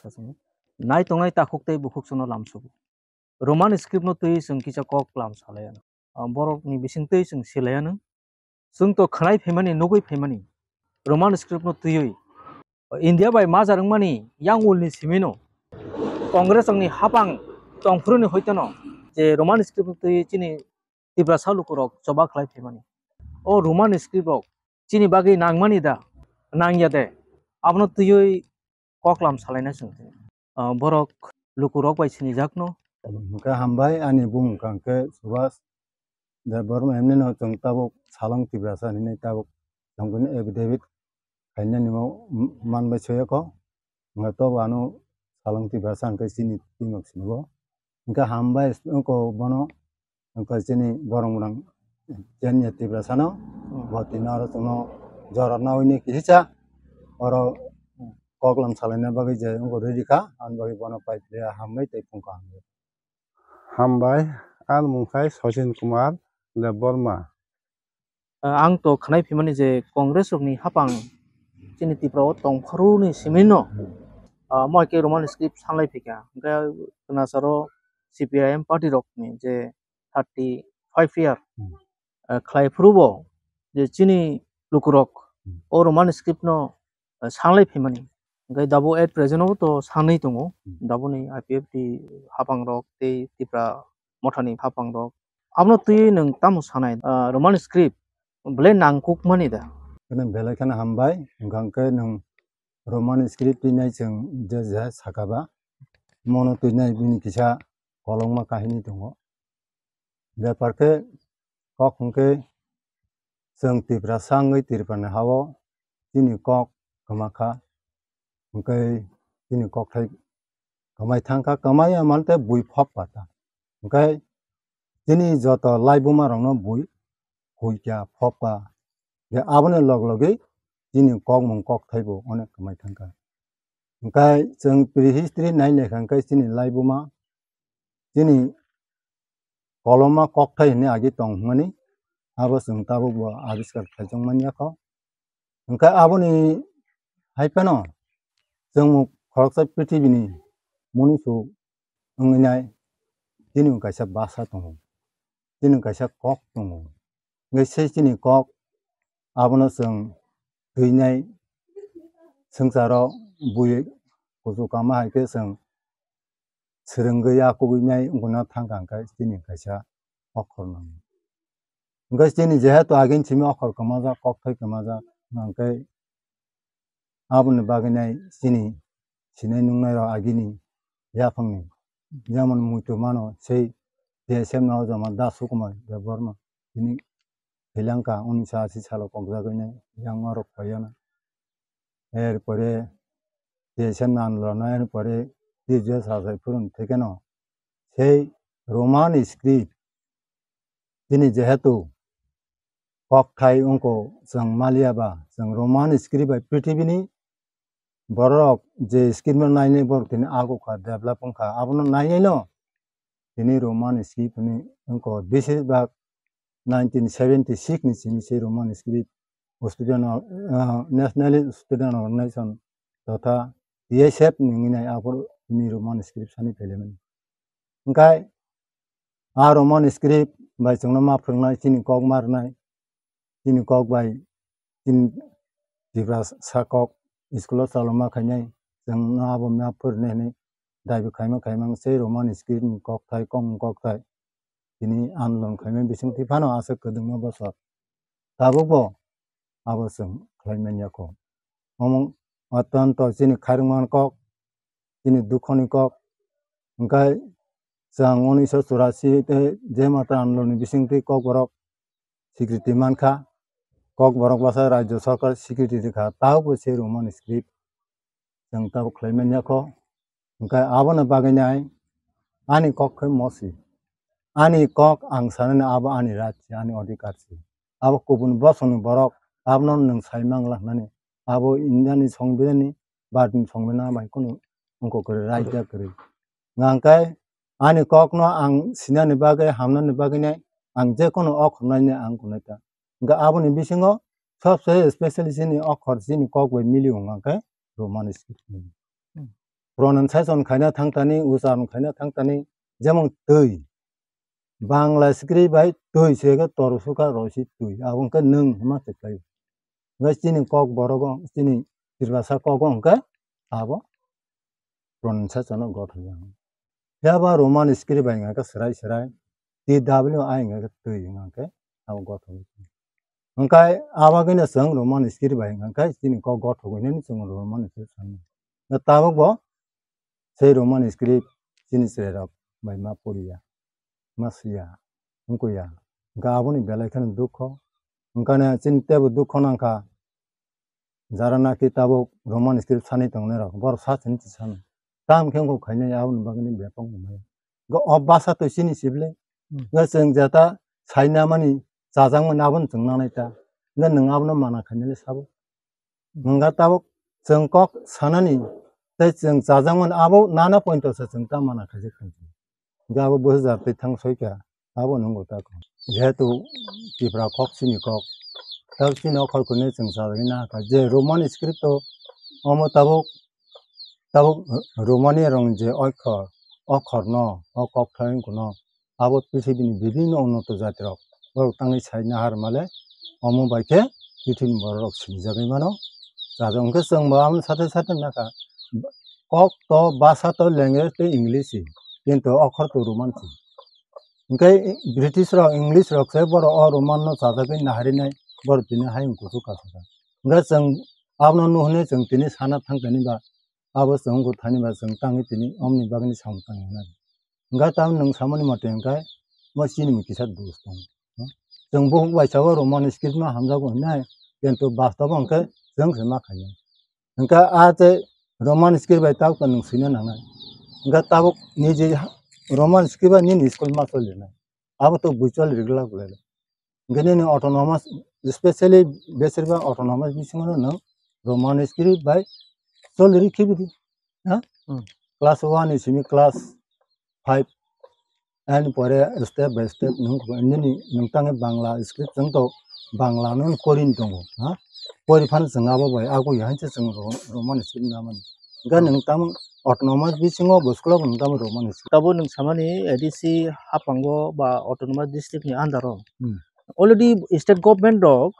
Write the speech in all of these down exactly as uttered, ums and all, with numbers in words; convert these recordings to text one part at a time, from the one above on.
ta chwng nai tongnai takhuk tei bukhuk chwngno lamsugo. Roman script no twi chwng kisa kok lam salai ano. Ah, borok ni bising twi chwng silai ano. Chwng to khwnai phaimani, nugwi phaimani. Roman script no twiwi India bai majak wngmani yang ul ni simi no Congress rok ni hapang tongphuru ni hoito no je Roman script no twiwi chini Tiprasa lukurok choba khlai phaimani. O Roman script rok chini bagwi nangmani da, nangya de, abono twiwi koklam salaina chwng tong. Ah, borok lukurok bai sinijakno. Hwnkhe hambai, ani bumung kangkhe Subhas Debbarma, himnino chwng tabuk Salong Tiprasa hinwi tabuk tongkhe affidavit khainani mo manbai soyako. Hwnkhe tobo ano Salong Tiprasa hwnkhe chini twimok sinibo. Hwnkhe hambai wngkho bono, wngkha chini borok rang chenya Tiprasano, hmm, bo tini oro chwngno jora nawi ni kisa oro koklam salaina bagwi je wngkha ready kha, ani bagwi bono pai phlaiya hambai tei phung kaham. Hambai, ani mung khai Sachin Kumar Debbarma. Ah, ang to khwnai phimani je Congress rokni hapang chini Tripura o tongphuru ni simi no, ah, mo hai khe Roman script sanlai phikha. Hwnkhe Kanasaro C P I M party rokni je thirty five year, hmm, ah, khlai phuru bo je chini lukurok, hmm, o Roman script no, ah, sanglai phaimani. Hwnkhe dabo at present o to sanwi tongo. Hmm. Daboni I P F T hapang rok tei Tipra mothani hapang rok. Abono twi nwng tamo sanai, ah, Roman script belai nangkukmani da? Kene belai kheno hambai, hwnkhe nwng Roman script twinai chwng je je sakaba, mono twinai bini kisa kolokma kahini tongo. Bepar khe kok hwnkhe chwng Tiprasa wngwi Tripurani ha-o chini kok kwma kha, hwnkhe chini kokthai kwmai thang kha, kwmai ya mante bui phok pata. Hwnkhe chini joto laibuma rokno bui huikya phokpa, je aboni log logi chini kokmung kokthai bo onek kwmai thang kha. Hwnkhe chwng prehistory nai naikha hwnkhe chini laibuma chini koloma kokthai hinwi agi tong hwnmani, abo chwng tabuk bo abiskar khlaijakmani yakho. Hwnkhe aboni hai phano chwng khoroksa prithibini munusu wngwi nai, chini kaisa basa tongo, chini kaisa kok tongo. Hwnkhe sei chini kok abono chwng twinai swngcharo bui kuchuk kama hai khe chwng swrwngwi yakugwi nai wngkha thang kha hwnkhe chini kaisa okhor nang. Hwnkhe chini jehetu agini simi okhor kwmajak, kokthai kwmajak, hwnkhe aboni bagwi nai chini sinai nungnai rok agini yaphangni, jemon muitu mano sei T S F no joma Da Sukumar Debbarma, tini Sri Lanka unisho ashi salo kokjagwi nai yang norok phaiyana. Erpore T S F no andolon, erpore T J sajai phurun thekeno sei Roman script tini jehetu kokthai wngkho chwng maliya ba, chwng Roman script bai prithibini borok je script no nainai borok tini agukha, develop wngkha, abono nainai no tini Roman script hinwi wngkho. Besi bak nineteen seventy six ni simi se Roman script student, ah, National Student Organization totha T S F ni wngwi nai aphuru tini Roman script sani phailai mani. Hwnkhe a Roman script bai chwngno ma phwrwngnai, chini kok ma rwnai, chini kok bai chini Tiprasa kok school o chaloma khainai, chwngno abo ma phwrwnai hinwi dabi khaima khaimang sei Roman script ni kokthai, kokmung kokthai tini andolon khaimani bisingtwi phano aswk kwdwngma bosor tabukbo abo chwng khlai man ya kho. Omo otonto chini khairokmani kok, chini dukhoni kok. Hwnkhe chwng unisho churasi tei je mata andoloni bisingtwi kokborok sikriti mankha, kokborok bwsa rajyo sarkar sikriti rikha, tabukbo se Roman script chwng tabuk khlai man ya kho. Hwnkhe aboni bagwi nai ani kok khe mosi. Ani kok ang sanani abo ani right se, ani odhikar se. Abo kubun bosongni borok abono nwng sai mangla hwnani. Abo India ni songbidhan ni, Bharat ni songbidhan bai kunu wngkok kwrwi, right ya kwrwi. Hwnkhe ani kok no ang sinani bagwi, hamnani bagwi nai ang je kono okhor nai nai ang kunai ta. Hwnkhe aboni bisingo sobse specially chini okhor chini kok bai mili wngkha khe Roman script. Hmm. pronunciation khaina thangtani, ucharon khaina thangtani, jemon twi. Bangla script bai twi se khe toro sukha rosi twi. Abo hwnkhe nwng hwnma se khlai. Hwnkhe chini kok borok o, chini Tiprasa kok o hwnkhe abo pronunciation no gothok ya. Phiya ba Roman script bai hwnkhe swrai swrai T W I hwnkhe twi hwnkhe abo gothok. Hwnkhe abo gino chwng Roman script bai hwnkhe chini kok gothok hwnwi chwng Roman script sano. Tabuk bo sei Roman script chini chwrairok bai ma poriya, ma siya, wngkhuya. Hwnkhe aboni belai kheno dukho. Hwnkhe chini teibo dukho nangkha, jara naki tabuk Roman script sanwi tongnairok, borok sa sini se sano. Tamo khe wngkha khainai aboni bagwino bebak wngmaya. Hwnkhe o bwsa to chini sibole. Hmm. Hwnkhe chwng jeta saina mani chajakmani abono chwng nangnai ta. Hwnkhe nwng abono mana khainai le sabo. Nwng tabuk chwng kok sanani tei chwng chajakmani abo nana pointo se chwng ta mana khaijak kha. Hwnkhe abo busi jar twi thang soi kha, abo nwngo ta kok. Jehetu Tipra kok chini kok, tabuk chini okhor kwnwi chwng chajagwi nahakha. Je Roman script o omo tabuk, tabuk Romani rong je okhor, okhor no, o kok thai wngkha no, abo prithibi ni bibhinno unnoto jati rok borok tangwi sai nahar male, omo bai khe prithibi ni borok rok sinijagwi mano. Chajak hwnkhe chwng bo aboni sate sate nakha, kok to, basa to, language tei English si, kintu okhor to Roman si. Hwnkhe British rok, English rok se borok o Roman no chajagwi naharinai, borok tini hayung kuchuk kasaka. Hwnkhe chwng abono nuhune chwng tini sana thangtani ba, abo chwng wngkha thani ba chwng tangwi tini omni bagwini samung tangwi hwnari. Hwnkhe tamo nwng samani mote hwnkhe mo chini mui kisa dos tongo. Chwng bukhuk bai sao Roman script no hamjago hwnwi, kintu bastobo hwnkhe chwng se ma khainai. Hwnkhe a tei Roman script bai tabuk nwng swina nangnai. Hwnkhe tabuk niji Roman script bai nini school ma cholinai. Abo to bui choli rigla gulai. Hwnkhe nini autonomous, specially besir ba autonomous bisingo no nwng Roman script bai choli ri khibi di. Ha? Hmm. Class one ni simi class five, ani pore step by step nwng, nini nwng tangwi Bangla script chwng to Bangla no pori tongo, ha? Pori phano chwng abo bai agwi hai se chwng Ro-, Roman script namani. Ga nwng tamo autonomous bisingo bo school o nwng tamo Roman script. Tabo nwng samani A D C haphango ba autonomous district ni under o. Hmm. Already state government rok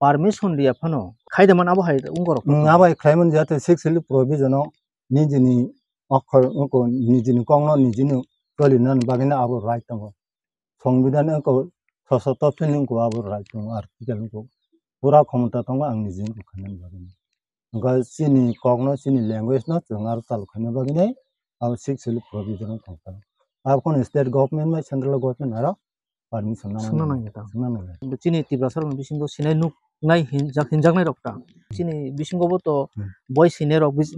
permission riya phano khaida man abo hai wngorok. Hmm, abo hai khlai man jate six schedule provision o nijini okhor, nijini kok no nijini toli nani bagwi no abo right tongo. Songbidan wngkha, soso topsini wngkha abo right tongo, article wngkha. Pura khomota tongo ang niji wngkha khainani bagwi. Wngkha chini kokno, chini language no chwng aro chal khaina bagwi nai abo six schedule provision wngkha. Abo kheno state government bai central government aro permission nangmani. Swngna nangya ta. Swngna nangya. Chini Tiprasa rokni bisingo sinai nuk nai hinjak, hinjaknai rok ta. Chini bisingo bo to Hmm. boi sinai rok, bis-,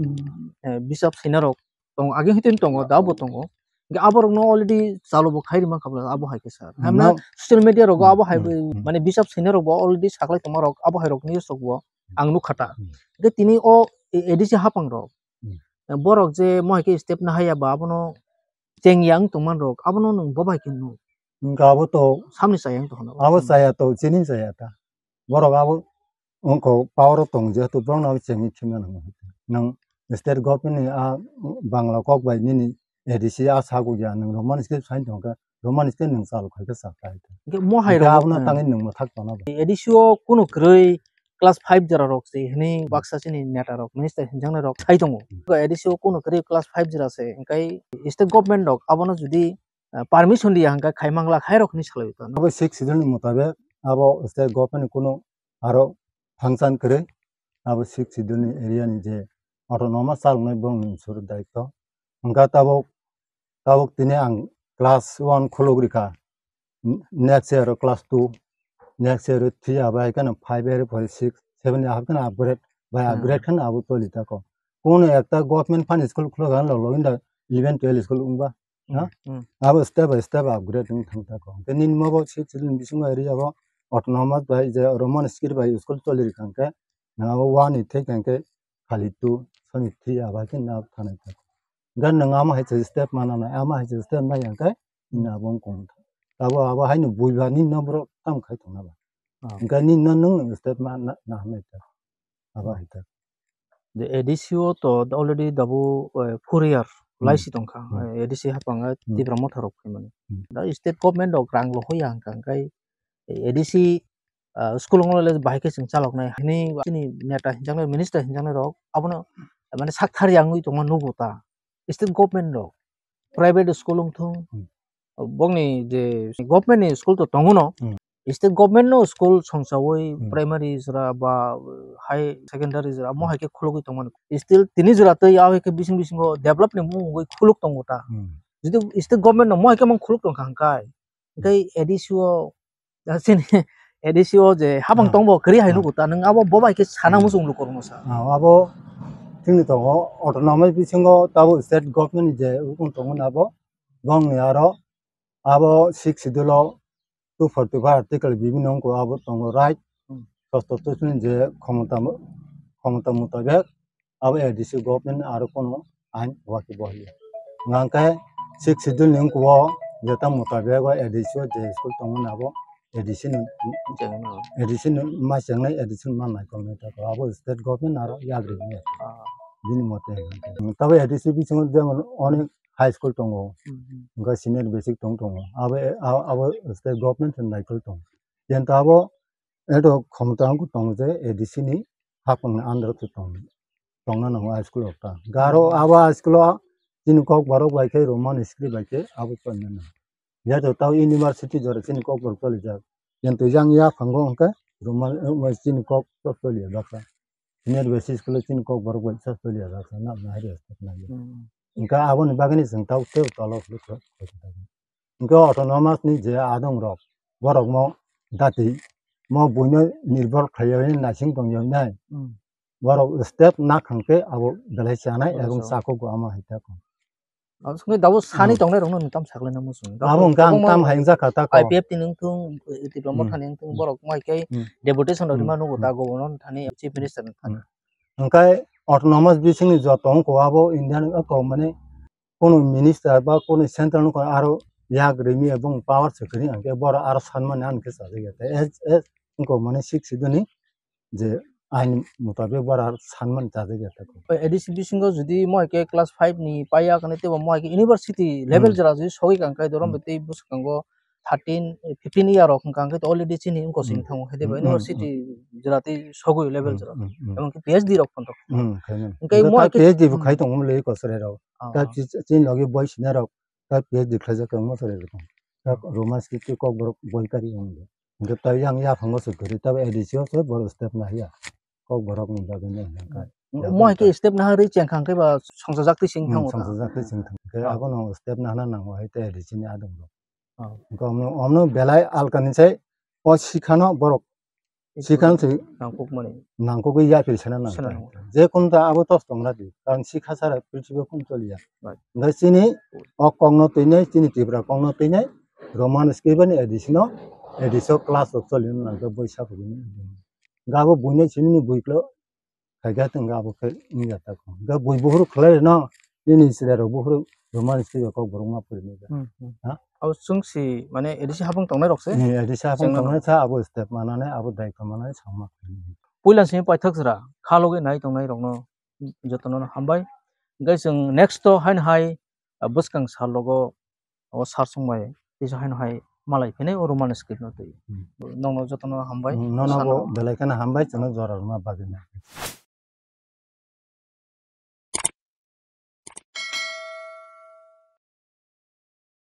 eh, bisap sinai rok tongo, age hwtwi tongo, da bo tongo. Hwnkhe aborokno already chalo bo khai rima kha bwla, abo hai khe sir. Hamya no. Social media rogo Hmm, abo hai hmm, hmm. mane bisap sina rogo already saklai tongma rok, abo hai rok news rok bo ang nukha ta. Hmm. Hwnkhe tini o A D C haphang rok, Hmm. borok je mo hai khe step na haya ba abono chengya wng tongma rok, abono nwng bo bai khe nuk. Hwnkhe abo to samni chaya wng tongkha na. Abo chaya to, chini chaya ta. Borok abo wngkha power o tong, jehetu borokno chengwi khimna nango. Nwng state government ni a Bangla kok bai nini A D C a sago ya, nwng Roman script sai tongkha, Roman script nwng chal khai khe sa khai kha. Hwnkhe mo hai rok abono tangwi nwng mwthak tongna ba. A D C o kunu kwrwi class five jora rok se hwnwi baksa chini neta rok, minister hinjaknai rok sai tongo. Hmm. A D C o kunu kwrwi class five jora se, hwnkhe state government rok abono judi, ah, permission riya hwnkhe khai mangla khai rok hwnwi salai tong. Abo sixth schedule ni mutabek abo state government ni kunu aro function kwrwi, abo sixth schedule ni area ni je autonomous chaloknai borokni sur daityo. Hwnkha tabuk, tabuk tini ang class one khuluk rikha, n-, next year o class two, next year o three, abo hai kheno five, abo pore six, seven, abo kheno upgrade, bai Hmm. upgrade kheno abo toli tako. Kono ekta government fund school khuluk ang log log in da eleven, twelve school wngba. Na? Hmm. Abo step by step upgrade wng thang tako. Hwnkhe nini mo bo sixth schedule ni bisingo area bo autonomous bai je Roman script bai school choli rikha hwnkhe, nwng abo one ni thik hwnkhe khali two, soni three abo hai khe na thanai tako. Hwnkhe nwng amo hai se step mana nai, amo hai se step nai hwnkhe, nini abo wng kong. Abo, abo haino buiba nini no borok tam khai tongna ba. Ah. Hwnkhe nini no nwng step ma na, na hamai ta. Abo hai ta. The A D C o to already dabu, eh, four year Hmm. laisi tongkha. Hmm. Eh, A D C hapang, eh, Hmm. Tipra Motha rok khaimani. Hmm. Da state government rok rang lo hoya hwnkha, hwnkhe A D C, ah, school wngno le bahai khe chwng chaloknai. Hini chini neta hinjaknai, minister hinjaknai rok abono, mane, sak thar yangwi tongma nugo ta. State government rok, private school wngthung, Hmm. bongni je government ni school to tongo no, Hmm. state government no school songchawi Hmm. primary jora ba high secondary jora mo Hmm. hai khe khulugwi tongmani. Still tini jora tei abo hai khe bising bisingo develop ni mung wngwi khuluk tongo ta. Hmm. Jodi state government no mo hai khe mang khuluk tongkha hwnkhe, hwnkhe A D C o, chini A D C o je habang Hmm. tongbo kwrwi hai Hmm. nugo ta, nwng abo bo bai khe sana Hmm. muchung lukurokno sa. Ah, abo chini tongo autonomous bisingo tabo state government ni je rukun tongo na abo, bongni aro abo sixth schedule o two forty-five article bibini wngkho abo tongo right, Hmm. sosto tusini je khomota mo-, khomota mutabek abo A D C government aro kono ain waki bohliya. Hwnkhe sixth schedule ni wngkho jeta mutabek o A D C o je school tongo na abo A D C ni, A D C ni ma chengnai A D C ni ma naikolnai ta abo state government aro yagri ni. Ah. Bini mote hwnkhe. Tabo A D C bisingo jemon onek high school tongo, Hmm, hmm. hwnkhe senior basic tong tongo. Abo, abo, abo state government ni naikol tongo. Yen to abo eto khomota wngkhe tongo je A D C ni hapang ni under o tong, tongna nango high school rok ta. Garo Hmm. abo high school o chini Kokborok bai khe Roman script bai khe abo chonna nango. Jeto tao university jora chini Kokborok cholijak. Yen to yang yaphango hwnkhe Roman, eh, chini Kokborok choliya baksa. Senior basic school o chini Kokborok bai sa choliya baksa na, na hai respect na. Hmm. Hwnkhe aboni bagwi ni chwng tao tei tolo phuru khe. Hwnkhe autonomous ni je adong rok, borok mo dati mo buino nirbhor khlaiwi naising tongyawi nai. Hmm. Borok step na khangkhe abo belai chanai Belai ebong chanai. Chakhugo ama hai tako. Abo swngwi dabo sani Hmm. tongnai rokno nwng tam saklaina muchung. Abo hwnkhe ang tam hai wngjakha tako. I P F T ni wngthung, Tipra Hmm. Motha ni wngthung, Hmm. borok mai khe Hmm. deputation rok Hmm. rima nugo Hmm. ta governor thani, chief minister ni thani. Hmm. Hwnkhe autonomous bisingni joto wngkha abo India ni wngkha mane kunu minister ba kunu central wngkha aro yak rimi ebong power se kwrwi hwnkhe borok aro sanmani ani khe chajak ya. As, as wngkha mane sixth schedule ni je ain mutabik bara sanmani chajak ya tako. A D C bisingo jodi mo hai khe class five ni paiya kane tebo mo hai khe university level Hmm. jora jodi sogwi kang khe dorom Hmm. tei bwskango thirteen, fifteen year rok hwnkha khe already chini wngkho sing Hmm. thango hai tebo Hmm, hmm, university hmm. Jora tei sogwi level Hmm, jora. Hmm, hmm. Emon khe P H D rok phan rok. Hmm, khaina. Hwnkhe Hwnkhe mo ta hai khe P H D bo Hmm. khai tongo le kosore rok. Ah. Ta chi-, chini logi boi sina rok ta P H D khlaijak tongma sore rok. Ta Roman script Kokborok boi kari wngdi. Hwnkhe ta yang yaphango se kwrwi ta A D C o se borok step na ya. Kokborok ni bagwi no hwnkhe. Mo hai khe step naharwi chengkhang khe ba songchajak twi sing Hmm, thango ta. Songchajak twi sing thango. Khe Ah. Abono step nahana nango hai te A D C ni adong rok. Ah. Hwnkhe omno, omno belai alkani sai o sikhano borok sikhano se nangkukmani. Nangkukgwi yapri sana nang Sana ta. Nang. Je kun ta abo tos tong radi. Karon sikha sara prithibi kun choliya. Right. Hwnkhe chini o kokno twinai, chini Tripura kokno twinai, Roman script ni A D C no, A D C o class rok choli nang khe boi sakhugwi. Gabo buino chini ni buiklo Khaikhe tongkha abo khe wngya tako. Hwnkhe bui buphuru khlai rwno, nini chwrairok buphuru Roman script o Kokborok ma phurimani. Hmm, hmm. Ha? Abo chwng si, mane, A D C hapung tongnai rok se? Hmm, A D C hapung tongnai sa abo step manani, abo daitw manani samma phurimani. Puila simi paithak jora, kha logwi nai tongnai rokno jotono hambai. Hwnkhe chwng next o haino hai, ah, bwskang sal rogo o sar song bai tisa haino hai malai phinai o Roman script no twi. Hmm. Nokno jotono hambai. Hmm, nono bo belai kheno hambai, chwngno jora rwna bagwi na.